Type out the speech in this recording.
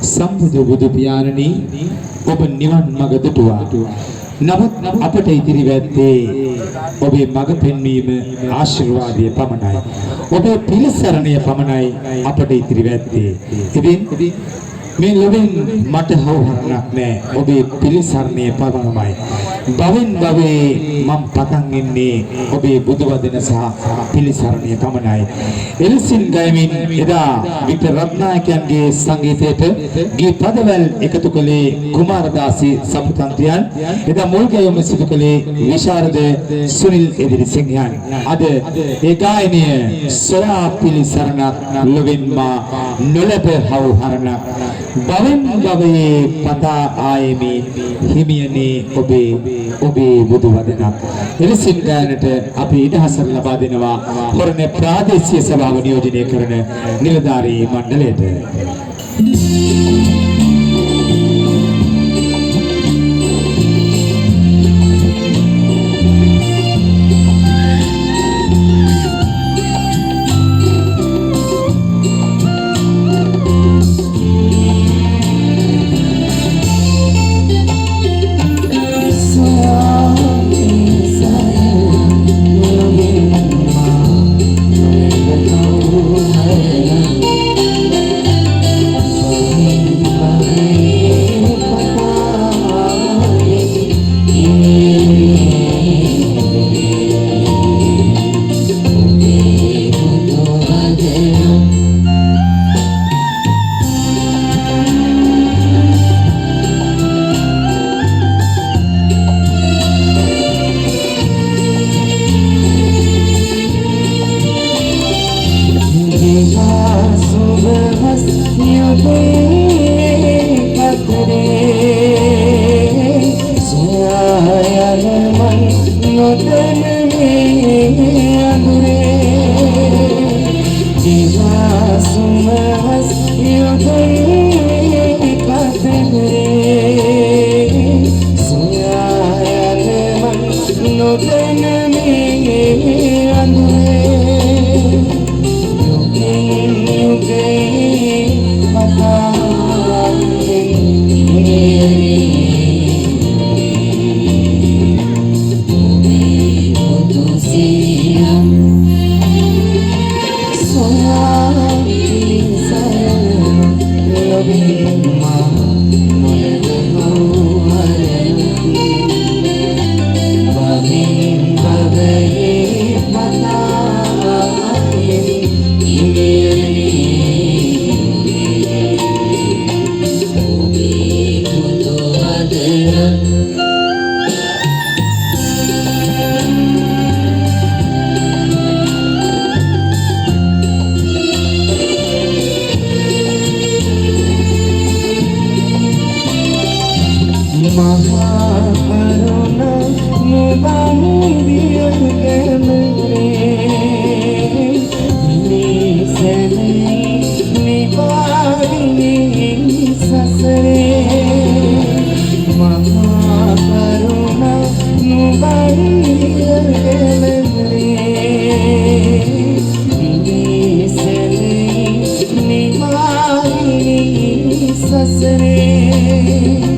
සම්බුදු බුදු පියාණනි, ඔබ නිවන් මඟ දුටුවා. නමුත් අපට ඉතිරි වෙත්තේ ඔබේ මඟ පෙන්වීම ආශිර්වාදය පමණයි. ඔබේ පිළිසරණය පමණයි අපට ඉතිරි වෙත්තේ. ඉතින් මේ ලොවෙන් මට හවුහරණක් නෑ, ඔබේ පිළිසරණය පමණයි. භවෙන් භවයේ මම පතන් ඉන්නේ ඔබේ බුදු වදන සහ පිළිසරණය පමණයි. එලෙසින් ගයමින් එදා වික්ටර් රත්නායකයන්ගේ සංගීතයට ගී පදවැල් එකතු කළේ කුමාරදාසි සපුතන්ත්‍රයන්. එදා මුල් ගැයුම සිදු කළේ විශාරද සුනිල් එදිරිසිංහයන්. අද ඒ ගායනය සොයා පිළිසරණක් ලොවෙන් මා නොලැබ හවුහරණක්, භවෙන් භවයේ පතා ආයෙමි හිමියනේ ඔබේ ඔබේ බුදු වදනක්. එලෙසින් ගායනට අපි ඉඩහසර ලබා දෙනවා හොරණ ප්‍රාදේශීය සභාව නියෝජනය කරන නිලධාරී මණ්ඩලයට. සසරේ.